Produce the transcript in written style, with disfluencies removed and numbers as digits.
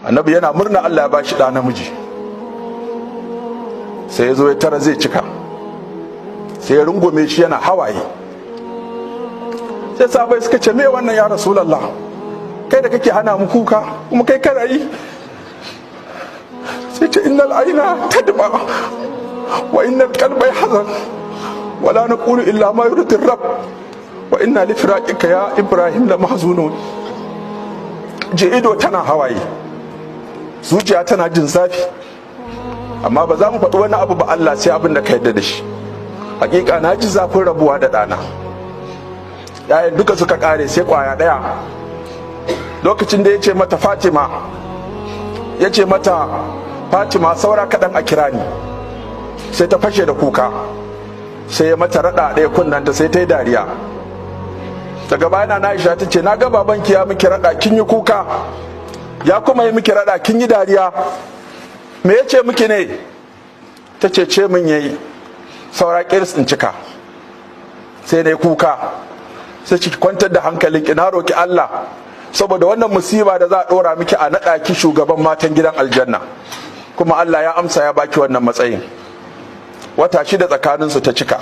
Annabi yana murna Allah ya bashi ɗa namiji. Sai ya zo ya tara zai cika, sai ya rungume shi yana hawaye. Sai sahabbai suka ce, "Me wannan, ya Rasulallah? Kai da kake hana mu kuka, kuma kai kana yi." Sai ce, "Innal aina tadma wa innal qalba yahzan, wala naqulu illa ma yurdi rabb, wa inna li firaqika ya Ibrahim la mahzunun." Je ido tana hawaye, zuciya tana jin zafi, amma ba za mu faɗi wani abu ba Allah, sai abin da ka yarda da shi. Hakika na ji zafin rabuwa da ɗana. Yayan duka suka ƙare sai ƙwaya ɗaya. Lokacin da ya ce mata Fatima, ya ce mata, "Fatima, saura kaɗan a kira ni," sai ta fashe da kuka. Sai ya mata raɗa ɗaya kunnanta, sai ta yi dariya. Daga baya na Aisha ta ce, "Na ga babanki ya miki raɗa kin yi kuka, ya kuma yi miki raɗa kin yi dariya. Me ya ce miki ne?" Ta ce, "Ce min yayi saura kiris in cika, sai na yi kuka." Sai ki kwantar da hankalin ki, na roki Allah saboda wannan musiba da za a dora miki a naɗa ki shugaban matan gidan aljanna, kuma Allah ya amsa, ya baki wannan matsayin. Wata 6 tsakaninsu ta cika.